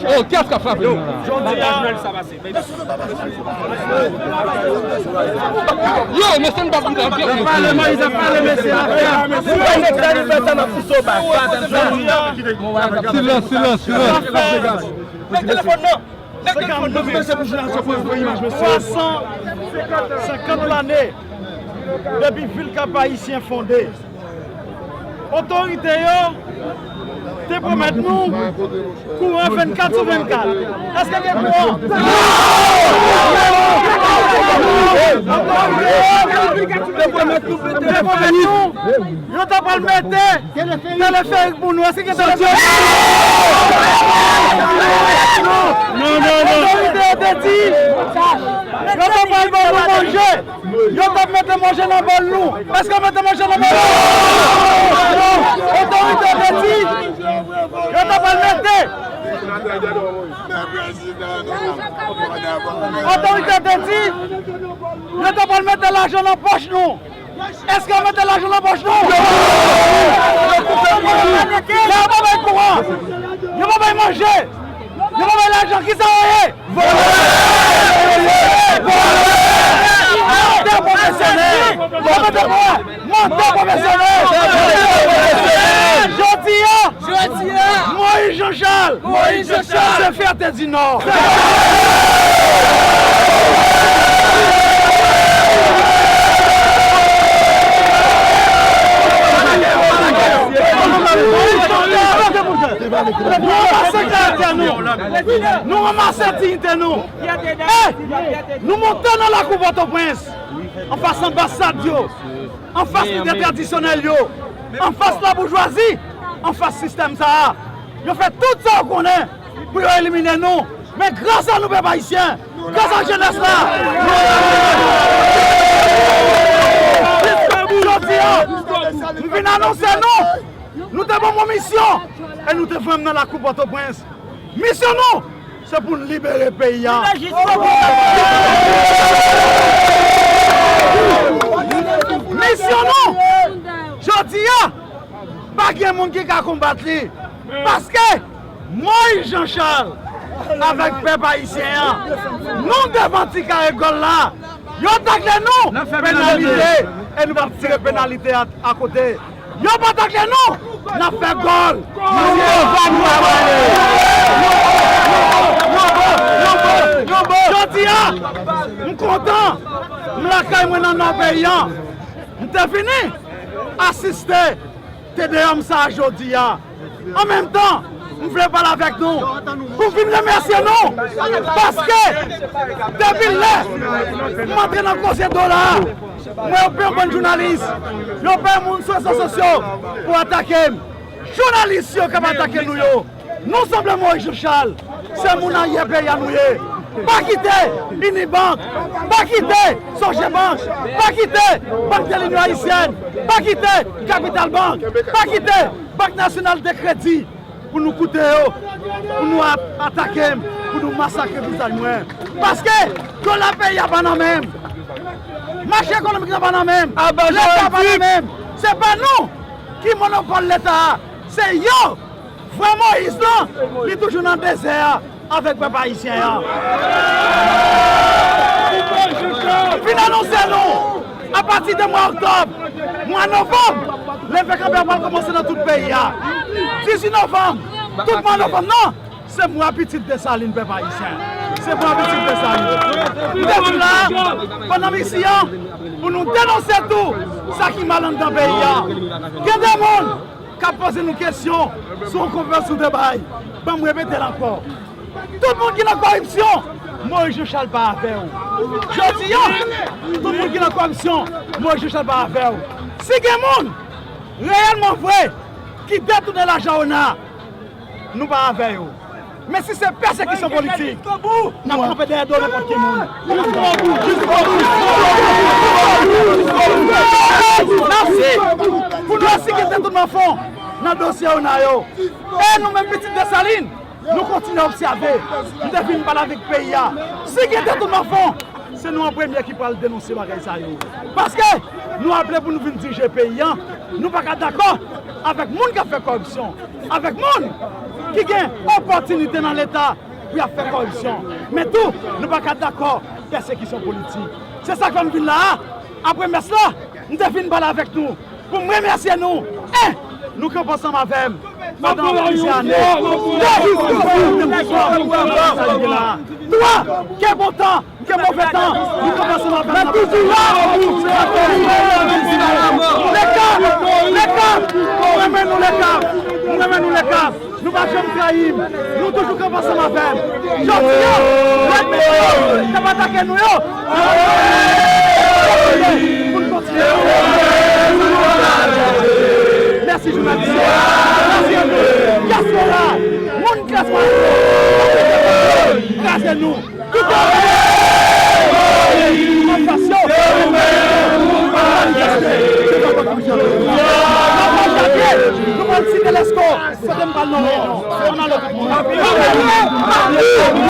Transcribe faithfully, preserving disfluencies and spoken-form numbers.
Oh, kiyès k ap frape nou la? Yo, mesye, n pa konn pale, mesye, afè. Silans, silans, silans. Nèg telefòn nan. Nèg telefòn nan. Twa san senkant lane depi vil Kap Ayisyen fonde. Otorite yo te pwomèt nou kouran vennkat sou vennkat. Èske gen kouran? Otorite yo te pwomèt nou yo ta pral mete teleferik pou nou. Èske gen teleferik? Non, non, non. Otorite yo te di yo ta pral ban nou manje. Yo t ap mete manje nan bòl nou. Èske yo mete manje nan bòl nou? Non. Otorite te di yo t ap al mete. Otorite te di yo t ap al mete lajan nan pòch nou. Èske yo mete lajan nan pòch nou? Non. Yo pa bay kouran. Yo pa bay manje. Yo pa bay lajan. Kisa yo ye? Vòlè! Vòlè! Mantè pwofesyonèl! Mantè pwofesyonèl! Jodi a, Moïse Jean Charles se fyète di Nò. Nou ranmase karatè nou. Nou ranmase diyite nou. Hey! Nou monte nan lakou Pòtoprens, anfas anbasad yo, anfas lidè tradisyonèl yo, anfas laboujwazi, anfas sistèm sa a. Yo fè tout sa yo konnen pou yo elimine nou. Men gras a nou, pèp ayisyen, gras a jenès la, jodi a, m vin anonse nou, nou te ban m yon misyon e nou te voye m nan lakou Pòtoprens. Misyon nou, se pou n libere peyi a. Misyon nou, jodi a, pa gen moun ki ka konbat li. Paske Moïse Jean Charles avèk pèp ayisyen an, nou devan ti kare gòl la, yo takle nou, penalite, e nou p ap tire penalite a akote. Yo pa takle nou, n ap fè gòl. Nou devan nou ap ale. Jodi a, m kontan, m lakay mwen nan nò peyi a. M te vini asiste te deyò m sa a jodi a. An menm tan, m vle pale avèk nou pou m vin remèsye nou, paske depi lè m antre nan koze dola a, m wè yon bann jounalis, yon bann moun sou rezo sosyo pou atake m. Jounalis yo k ap atake nou yo, nou sanble Moïse Jean Charles. Se moun aryè peyi a nou ye. Pa kite Unibank, pa kite Sogebank, pa kite Bank de l'Union Haïtienne, pa kite Capital Bank, pa kite Bank Nasyonal de Kredi pou nou koute yo, pou nou ap atake m, pou nou masakre vizaj mwen. Paske dola peyi a pa nan men m. Mache ekonomik la pa nan men m. Leta pa nan men m. Se pa nou ki monopòl leta a. Se yo. Vrè Moyiz lan, li toujou nan dezè a avèk pèp ayisyen an. M vin anonse nou, apati de mwa òktòb, mwa novanm, leve kanpe a pral kòmanse nan tout peyi a. Dizuit novanm, tout mwa novanm nan, se mwa pitit Desalin, pèp ayisyen. Se mwa pitit Desalin. M te vin la, pandan m isi an, pou nou denonse tou sa ki mal anndan peyi a. Gen de moun k ap poze nou kesyon sou yon konfesyon nou te bay. Ban m repete l ankò. Tout moun ki nan kòripsyon, Moyiz Jan Chal pa avè w. Jodi a, tout moun ki nan kòripsyon, Moyiz Jan Chal pa avè w. Si gen moun, reyèlman vre, ki detounen lajan ona, nou pa avè yo. Men si se pèsekisyon politik, n ap kanpe dèyè do nenpòt ki moun. Jiskobou! Jiskobou! Jiskobou! Mèsi! fon nan dosye O N A yo. E nou menm pitit Desalin, nou kontinye obsève. Nou te vin pale avèk peyi a. Si gen detouman fon, se nou an premye ki pral denonse bagay sa yo. Paske nou aple pou nou vin dirije peyi a, nou pa ka dakò avèk moun k ap fè kòripsyon, avèk moun ki gen opòtinite nan Leta pou y ap fè kòripsyon. Men tou, nou pa ka dakò pèsekisyon politik. Se sa k fè m vin la a. Apre mès la, m te vin pale avèk nou pou m remèsye nou. En, nou kanpe ansanm avè m pandan plizyè ane. De, nou fè yon menm pouvwa sa li gen la a. Twa, ke bon tan, ke move tan, nou kanpe ansanm avè m. N ap toujou la. Lekap, Lekap, mwen renmen nou Lekap, mwen renmen nou Lekap. Nou pa janm trayi m. Nou toujou kanpe ansanm avè m. Jodi a, lènmi nou k ap atake nou yo, pou n kontinye. Mèsi jounalis yo. Mèsi anpil. Dyaspora, moun klas mwayèn yo, kraze nou. Kite yo an fas yo. N ap manifeste. Nou pral site Lesko. Kote m pral non, non, non. Ann ale tout moun.